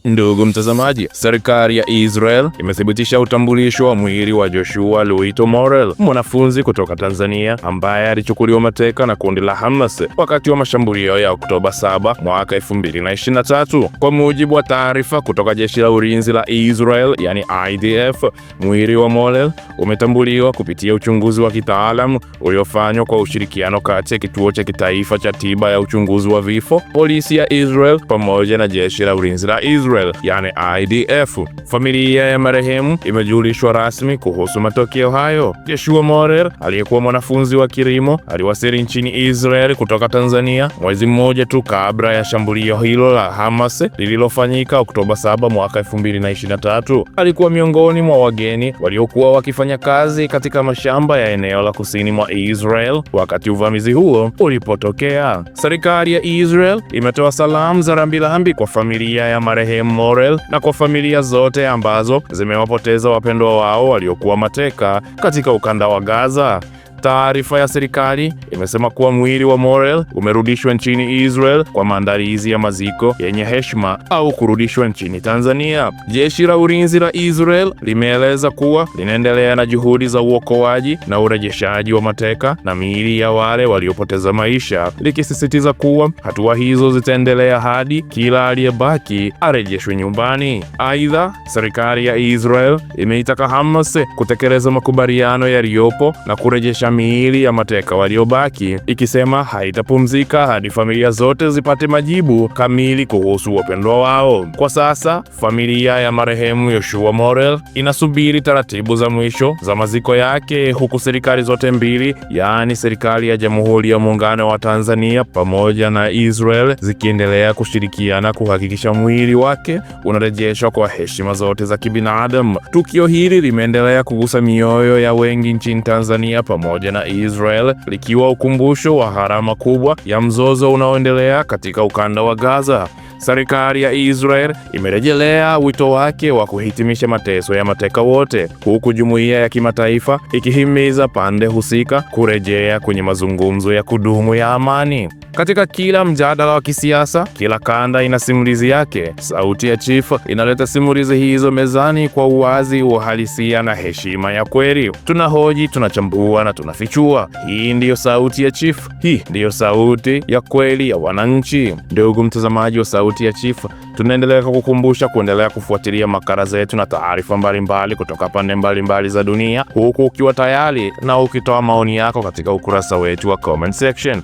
Ndugu mtazamaji, serikali ya Israel imethibitisha utambulisho wa mwili wa Joshua Luito Morel, mwanafunzi kutoka Tanzania ambaye alichukuliwa mateka na kundi la Hamas wakati wa mashambulio ya Oktoba 7 mwaka 2023. Kwa mujibu wa taarifa kutoka jeshi la ulinzi la Israel, yani IDF, mwili wa Morel umetambuliwa kupitia uchunguzi wa kitaalamu uliofanywa kwa ushirikiano kati ya kituo cha kitaifa cha tiba ya uchunguzi wa vifo, polisi ya Israel pamoja na jeshi la ulinzi la Israel, yani IDF. Familia ya marehemu imejulishwa rasmi kuhusu matokeo hayo. Joshua Morel aliyekuwa mwanafunzi wa kilimo aliwasili nchini Israel kutoka Tanzania mwezi mmoja tu kabla ya shambulio hilo la Hamas lililofanyika Oktoba 7 mwaka 2023. Alikuwa miongoni mwa wageni waliokuwa wakifanya kazi katika mashamba ya eneo la kusini mwa Israel wakati uvamizi huo ulipotokea. Serikali ya Israel imetoa salamu za rambirambi kwa familia ya marehemu Morel na kwa familia zote ambazo zimewapoteza wapendwa wao waliokuwa mateka katika ukanda wa Gaza. Taarifa ya serikali imesema kuwa mwili wa Morel umerudishwa nchini Israel kwa maandalizi ya maziko yenye heshima au kurudishwa nchini Tanzania. Jeshi la ulinzi la Israel limeeleza kuwa linaendelea na juhudi za uokoaji na urejeshaji wa mateka na miili ya wale waliopoteza maisha, likisisitiza kuwa hatua hizo zitaendelea hadi kila aliyebaki arejeshwe nyumbani. Aidha, serikali ya Israel imeitaka Hamas kutekeleza makubaliano yaliyopo na kurejesha miili ya mateka waliobaki, ikisema haitapumzika hadi familia zote zipate majibu kamili kuhusu wapendwa wao. Kwa sasa familia ya marehemu Yoshua Morel inasubiri taratibu za mwisho za maziko yake, huku serikali zote mbili, yaani serikali ya Jamhuri ya Muungano wa Tanzania pamoja na Israel, zikiendelea kushirikiana kuhakikisha mwili wake unarejeshwa kwa heshima zote za kibinadamu. Tukio hili limeendelea kugusa mioyo ya wengi nchini Tanzania pamoja na Israel, likiwa ukumbusho wa gharama kubwa ya mzozo unaoendelea katika ukanda wa Gaza. Serikali ya Israel imerejelea wito wake wa kuhitimisha mateso ya mateka wote, huku jumuiya ya kimataifa ikihimiza pande husika kurejea kwenye mazungumzo ya kudumu ya amani. Katika kila mjadala wa kisiasa, kila kanda ina simulizi yake. Sauti ya Chief inaleta simulizi hizo mezani kwa uwazi, uhalisia na heshima ya kweli. Tunahoji, tunachambua na tunafichua. Hii ndiyo Sauti ya Chief. Hii ndiyo sauti ya kweli ya wananchi. Ndugu mtazamaji wa Sauti ya Chief, tunaendelea kukukumbusha kuendelea kufuatilia makala zetu na taarifa mbalimbali kutoka pande mbalimbali za dunia, huku ukiwa tayari na ukitoa maoni yako katika ukurasa wetu wa comment section.